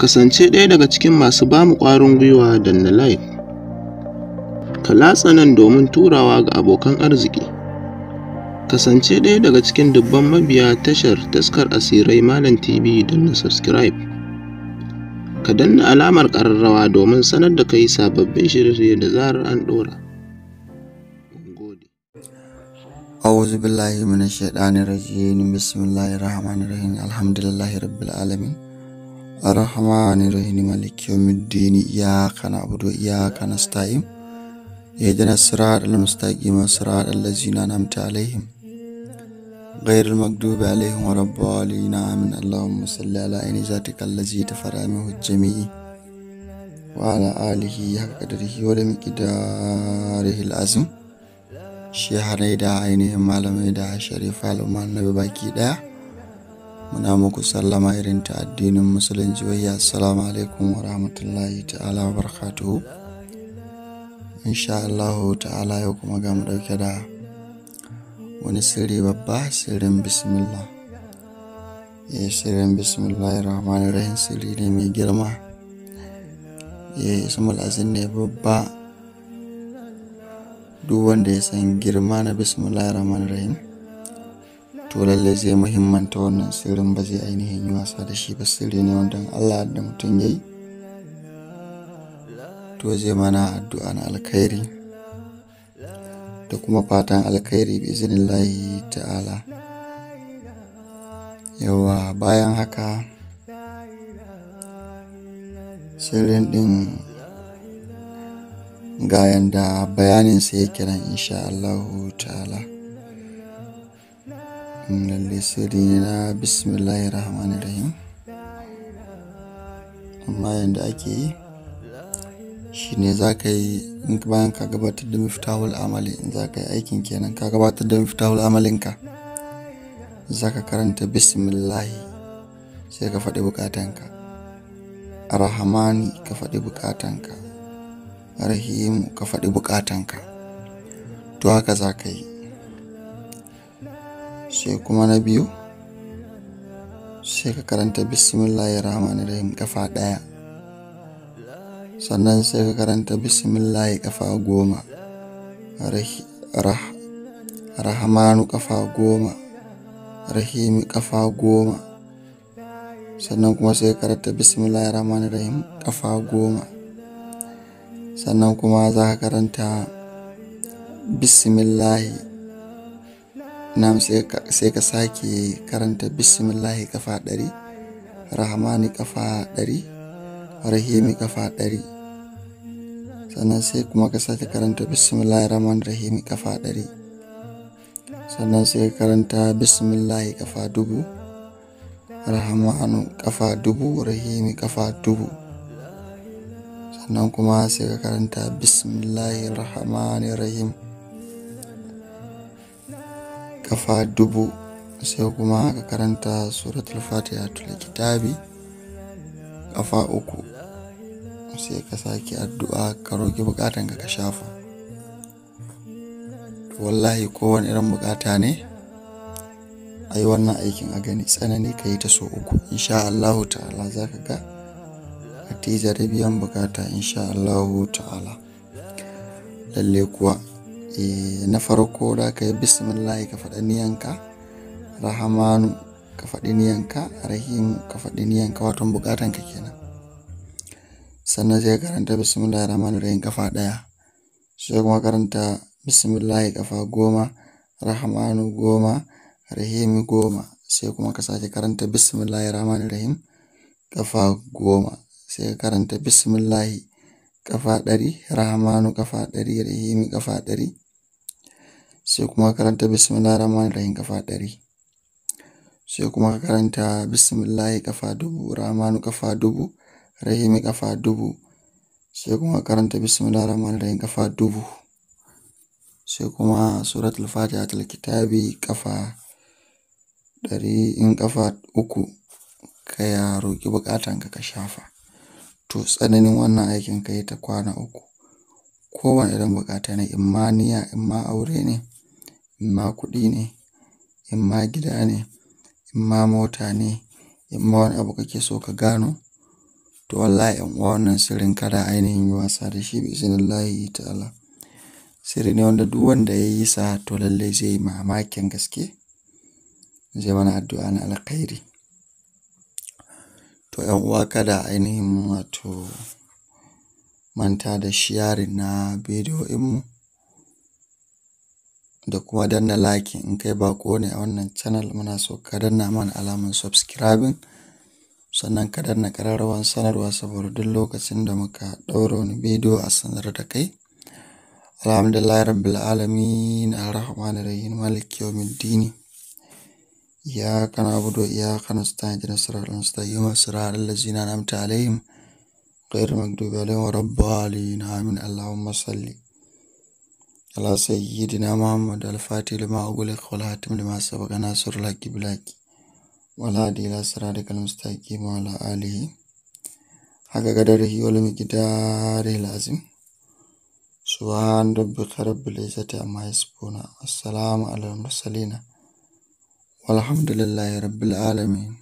Kasance ɗaya daga cikin masu bamu ƙwarin gwiwa danna like. Ka latsa nan domin turawa ga abokan arziki. Kasance ɗaya daga cikin dubban mabiya tashar Taskar Asirai Malam TV danna subscribe. Ka danna alamar ƙararrawa domin sanar da kai sababbin shirye-shirye da zarar an ɗora. Mun gode. أعوذ بالله من الشيطان الرجيم. بسم الله الرحمن الرحيم. الحمد لله رب العالمين الرحمن الرحيم مالك يوم الدين إياك نعبد وإياك نستعين اهدنا الصراط المستقيم صراط الذين أنعمت عليهم غير المغضوب عليهم ولا الضالين آمين. اللهم صل على عين ذاتك الذي تفرع منه الجميع وعلى آله حق قدره ومقداره العظيم. Shehanai da ainihin malamai da sharifa al'umma annabi baki daya, muna muku sallama irin ta addinin musulunci, wayya assalamu alaikum wa rahmatullahi ta'ala wa barakatuhu. Insha Allah ta'ala yau kuma ga mu dauke da wani sirri babba, sirrin bismillah. Sirrin bismillahir rahmanir rahim sirri ne mai girma. Ismul azim ne babba. Duk wanda ya san girma na bismillahir rahmanir rahim to lalle zai muhimmanta wannan sirrin, ba zai ainihin yi wasa da shi ba. Sirri ne wanda Allah da mutum yayi to zai mana addu'a na alkhairi da kuma fatan alkhairi bi iznillahi ta'ala. Yawa, bayan haka sirrin din ga yanda bayanin sa yake nan insha Allahu ta'ala. Lalle sirri ne na bismillahir rahmanir rahim, amma yanda ake yi shine za ka yi in bayan ka gabatar da miftahul amali, in za ka yi aikin kenan ka gabatar da miftahul amalinka, za ka karanta bismillahi sai ka faɗi bukatanka, arrahmani ka faɗi bukatanka, rahimu ka faɗi bukatanka. To haka za ka yi. Sai kuma na biyu sai ka karanta bismillahir rahmanir rahim kafa ɗaya, sannan sai ka karanta bismillahi kafa 10, rahmanu kafa 10, rahimi kafa 10, sannan kuma sai ka karanta bismillahir rahmanir rahim kafa 10, sannan kuma za ka karanta bismillahi nam, sai ka sake karanta bismillahi kafa 100, rahmani kafa 100, rahimi kafa 100, sannan sai kuma ka sake karanta bismillahir rahmanir rahim kafa 100, sannan sai ka karanta bismillahi kafa 1000, rahmanu kafa 1000, rahimi kafa 1000, sannan kuma sai ka karanta bismillahir rahmanir rahim kafa 1000, sai kuma ka karanta suratul fatiha tul kitabi kafa 3, sai ka sake addu'a ka roki bukatanka ka shafa. To wallahi kowane irin bukata ne ayi wannan aikin a gani, tsanani ka yi ta so 3 insha Allahu ta'ala zaka ga natija da biyan bukata insha Allahu ta'ala. Lalle kuwa na farko da ka yi bismillah ka faɗi niyanka, rahmanu ka faɗi niyanka, rahimu ka faɗi niyanka, wato bukatanka kenan. Sannan sai karanta bismillahir rahmanir rahim kafa 1, sai kuma karanta bismillah kafa 10, rahmanu 10, rahimi 10, sai kuma ka sake karanta bismillahir rahmanir rahim kafa 10, sai ka karanta bismillah kafa 100, rahmanu kafa 100, rahimi kafa 100, sai kuma ka karanta bismillahir rahmanir rahim kafa 100, sai kuma ka karanta bismillah kafa 1000, rahmanu kafa 1000, rahimi kafa 1000, sai kuma ka karanta bismillahir rahmanir rahim kafa 1000, sai kuma suratul fatiha tul kitabi kafa 100 in kafa 3 ka ya roki bukatanka ka shafa. To tsananin wannan aikin ka yi ta kwana 3, kowane irin bukata ne, imma niyya, imma aure ne, imma kuɗi ne, imma gida ne, imma mota ne, imma wani abu kake so ka gano. To wallahi 'yan uwa, wannan sirrin kada ainihin yi wasa da shi bi iznillahi ta'ala. Sirri ne wanda duk wanda ya yi sa to lallai zai yi mamakin gaske, zai mana addu'a na alkhairi. To 'yan uwa, kada ainihin wato manta da sharing na bidiyoyinmu da kuma danna like. In kai baƙo ne a wannan channel, muna so ka danna mana alamar subscribing, sannan ka danna ƙararrawar sanarwa saboda duk lokacin da muka ɗaura wani bidiyo a sanar da kai. Alhamdulillahi rabbil alamin, arrahmanir rahim, maliki yawmiddin, iyyaka na'budu wa iyyaka nasta'in, ihdinas siratal mustaqim, siratal ladzina an'amta alaihim, ghayril maghdubi alaihim waladdallin, amin. Allahumma salli ala sayyidina Muhammad al-fatih lima ughliqa wal hatim lima sabaqa nasirul haqqi bil haqqi wal hadi ila siratikal mustaqim wa ala alihi haqqa qadarihi wal miqdarihil azim. Subhan rabbika rabbil izzati amma yasifuna, wassalamu alal mursalin, walhamdulillahi rabbil alamin.